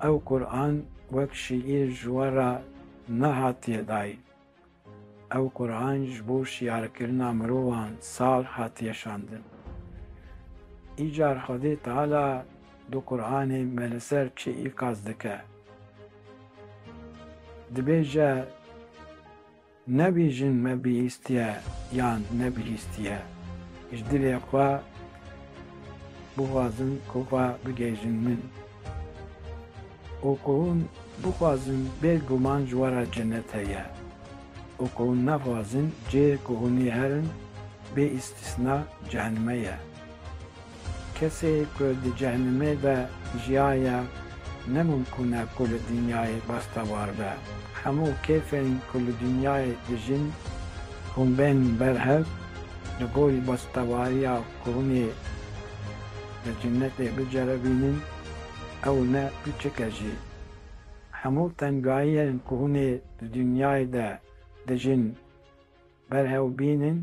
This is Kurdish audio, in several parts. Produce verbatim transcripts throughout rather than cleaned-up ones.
Ew Quran wek şîîr ji we re nehatiye dayîn. Ew Quran ji bo şiyarkirina mirovan sal hatiye şandin. Îcar Xwedê Teala di Quranê me li ser çi îqaz dike? Dibêje, nebîjin me bihîstiye yan nebihîstiye. Ji dilê xwe bixwazin ku xwe bigihîjin min. Û ku hûn bixwazin, bêguman ji we re cenet heye. Û ku hûn nexwazin, cihê ku hûn ê herin, bê îstîsna cehenime ye. Kesê ku di cehenimê de jiyaye, ne mimkûn e ku li dinyayê bextewar be. Hemû kêfên ku li dinyayê dijîn, hûn bên ber hev, li gorî bextewariya ku hûn ê li cenetê biceribînin, ew ne piçik e jî. Hemû tengahiyên ku hûn ê di dinyayê de dijîn, berhev bînin,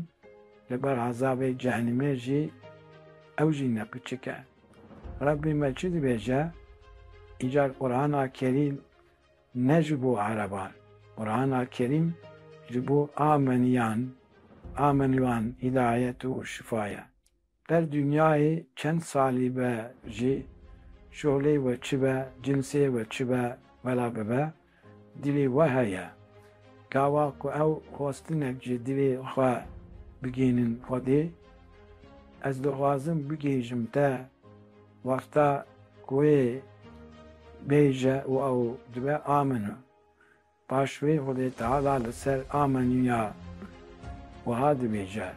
li ber ezabê cehenimê jî ew jî ne piçik e. Rebbê me çi dibêje? Îcar Qur'ana Kerîm ne ji bo Ereban. Qur'ana Kerîm ji bo ameniyan, ameniyan hidayet û şifa ye. Ber dinyayê çend salî be jî, şolê we çi be, cinsê we çi be, wela bibe, dilê we heye. Gava ku ew xwestinek ji dilê xwe bigihînin Xwedê, ez dixwazim bigihîjim te, wexta ku wê bêje û ew dibe amino. Paş wê Xwedê Teala li ser ameniya wiha dibêje,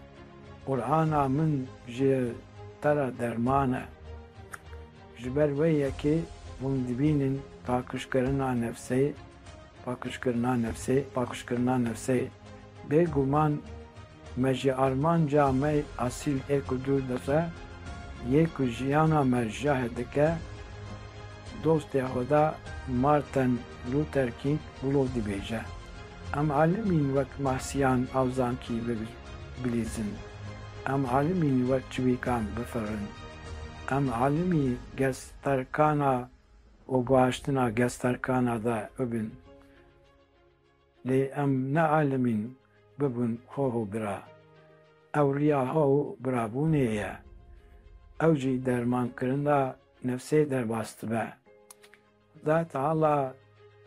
Qur'ana min ji te re derman e. Ji ber wê yekê hûn dibînin paqijkirina nefsê, paqijkirina nefsê, paqijkirina nefsê. Bêguman me ji armanca me asîl ê ku dûr dixe, yê ku jiyana me jeh dike, dostê xwe de Martin Luther King wilo dibêje, Em alimîn wek mahsiyan awzankî bi-, bilîzin. Em alimîn wek çivîkan bifirin. Em alimî gesterkana û guhaştina gesterkana de bibin. Lê em ne alimîn bibin xweho bira. Ew riya xwe û birabûnê ye. Ew jî dermankirina nefsê derbas dibe. Xuda Teala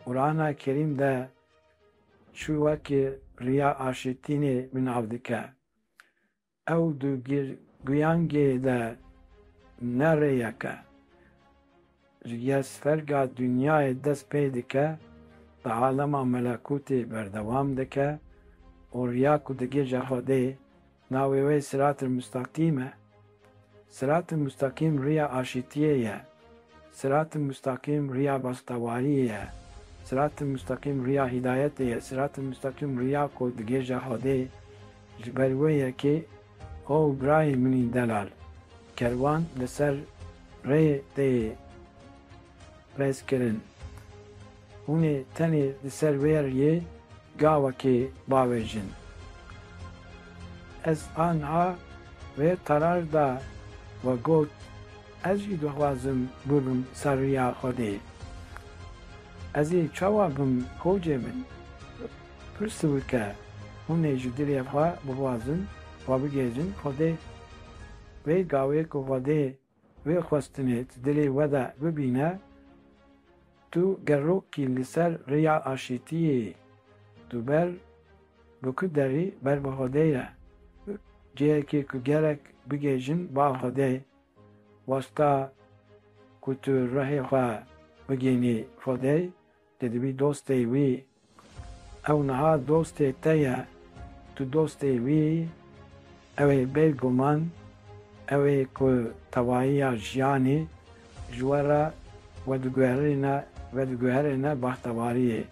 Qur'ana Kerîm de çi wekî riya aşîtînê bi nav dike. Ew di gir-, guyangê de ne rêyek e. Ji gesferga dinyayê dest pê dike, di alema melekûtê berdewam dike û riya ku digihîje Xwedê, navê wê Siratil Mustaqîm e. Siratil Mustaqîm riya aşîtiyê ye. Siratil Mustaqîm riya bextewariyê ye. Siratil Mustaqîm riya hidayetê ye. Siratil Mustaqîm riya ku digihîje Xwedê. Ji ber wê yekê, o birayê min î delal, kerwan li ser rê tê rêzkirin. Hûn ê tenê li ser vê riyê gavekê bavêjin. Ez aniha vê qerar da we got, ez jî dixwazim bibim ser riya Xwedê. Ez ê çawa bim, xocê min? Pirs bike, hûn ê ji dilê xwe bixwazin, xwe bigihîjin Xwedê. Vê gavê ku Xwedê vê xwestinê di dilê we de bibîne, tu gerokî li ser riya aşîtiyê yî. Tu ber bi ku derî ber bi Xwedê ye. Cihekê ku gerek bigihîjin ba Xwedê, wexta ku tu rihê xwe bigihînî Xwedê, tu dibî dostê wî. Ew niha dostê te ye, tu dostê wî yî, ew ê bêguman, ew ê ku tevahiya jiyanê ji we re vediguherîne, vediguherîne bextewariyê.